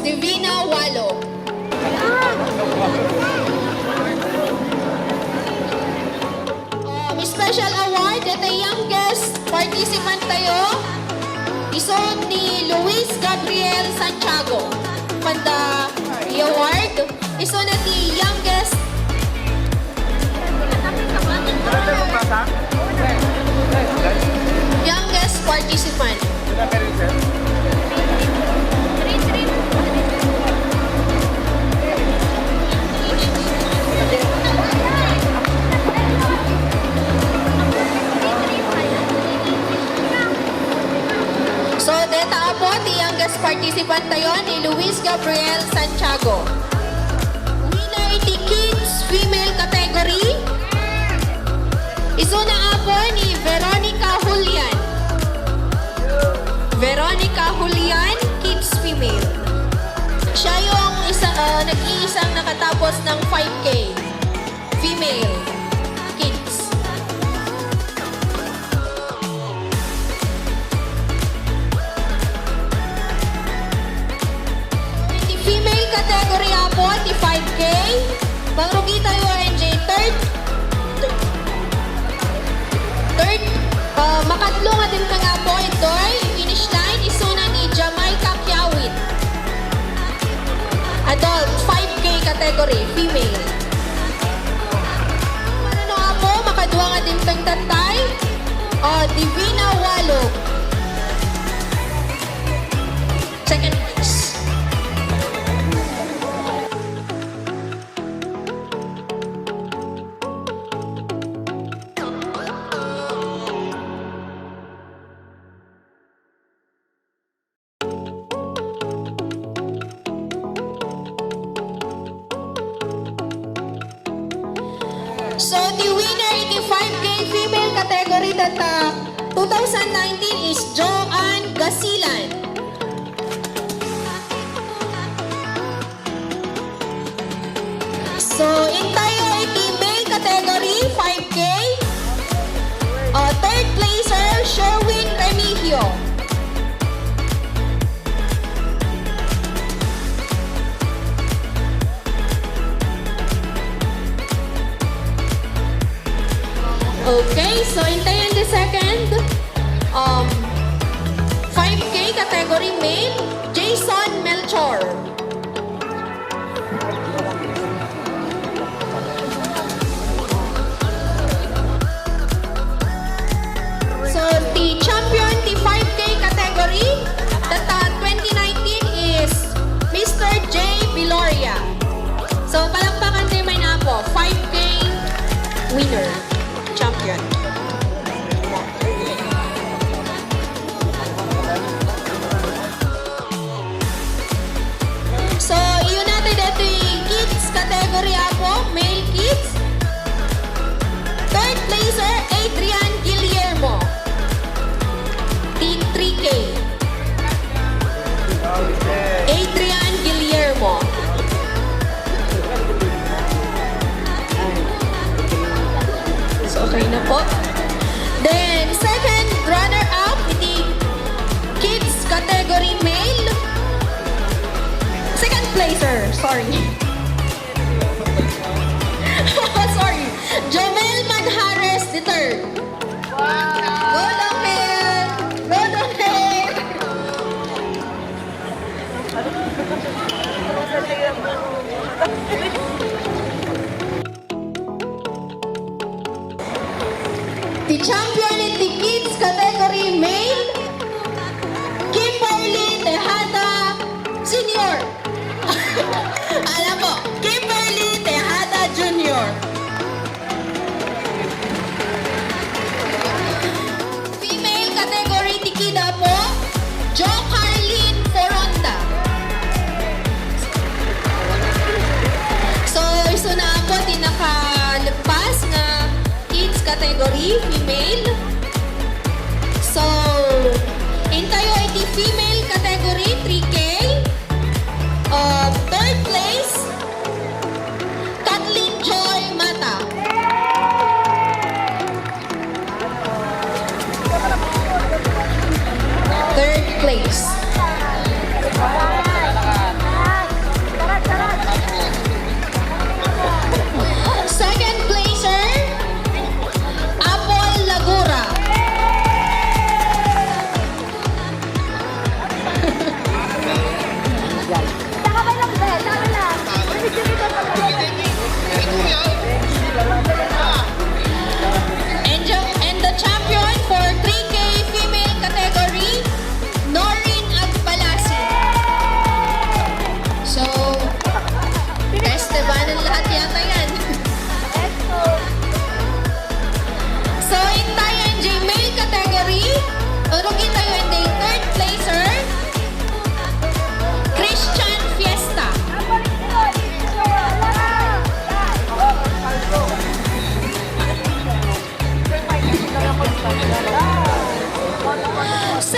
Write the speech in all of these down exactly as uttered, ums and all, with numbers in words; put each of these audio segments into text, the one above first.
Divina Walo. Um, special award iti youngest participant tayo, isu ni Luis Gabriel Santiago. Panda award, isu na ti youngest, youngest participant. So, deta apo ti youngest participant tayo ni Luis Gabriel Santiago. Winner iti kids female category, isuna apo ni Veronica Julian. Veronica Julian, kids female. Siya yung isa, ah, nag-iisang nakatapos ng five K. Female. Kids. Iti female category apo, iti five K. Mangrugi tayo, N J. Third. Third. Ah, makatlo nga dimteng apo, itoy finish line, isuna ni Jamaica Kiawit. Adult, five K category, female. Manano apo, makadua nga dimteng tattay. Ah, Divina Walog. Second place. So, the winner in the five K female category that, uh, two thousand nineteen is Joanne Gasilan. So, intayo iti male category, five K. Uh, third placer, Sherwin Remigio. Okay, so intayo the second, um, five K category male, Jason Melchor. So, the champion, the five K category, that, uh, twenty nineteen is Mister J Viloria. So, palakpakan tayo, may napo, five K winner, champion. So, iyu natin dito yung kids category, apo, male kids. Third placer, Adrian Guillermo. T three K. Adrian Guillermo. So, okay na po. Then, second runner-up, iti kids category male. Second placer, sorry. Sorry. Jomel Manjares the third. Go, Dong Hel! Go, Dong Hel! Ti champion iti kids category male, Kimberly Tejada Senior. Alam mo, Kimberly Tejada Junior. Female category ti kid apo, Jo Carlin Foronda. So, isuna apo ti nakaleppas nga kids category, female. So, intayo iti female category, three K. Uh, third place, Kathleen Joy Mata. Third place.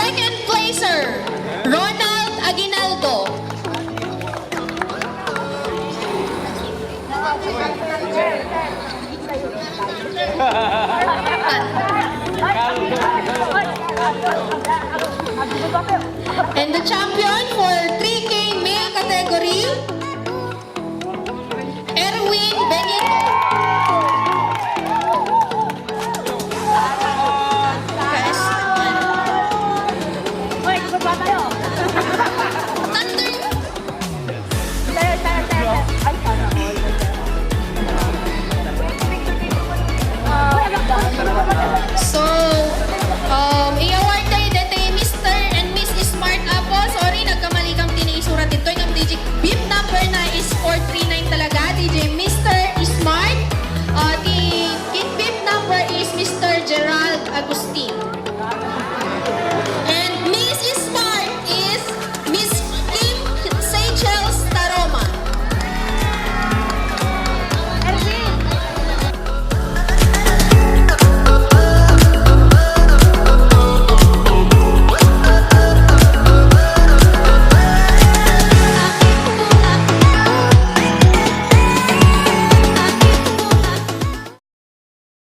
Second placer, Ronald Aguinaldo. And the champion for three K male category, Erwin Benito. Thunder. So, um, i-award tayo dito Mister and Miss Smart Apo. Sorry, nagkamali kami ti naisurat dito. Yung D J bib number na is four three nine talaga. D J Mister Smart. Uh, the kid bib number is Mister Gerald Agustin.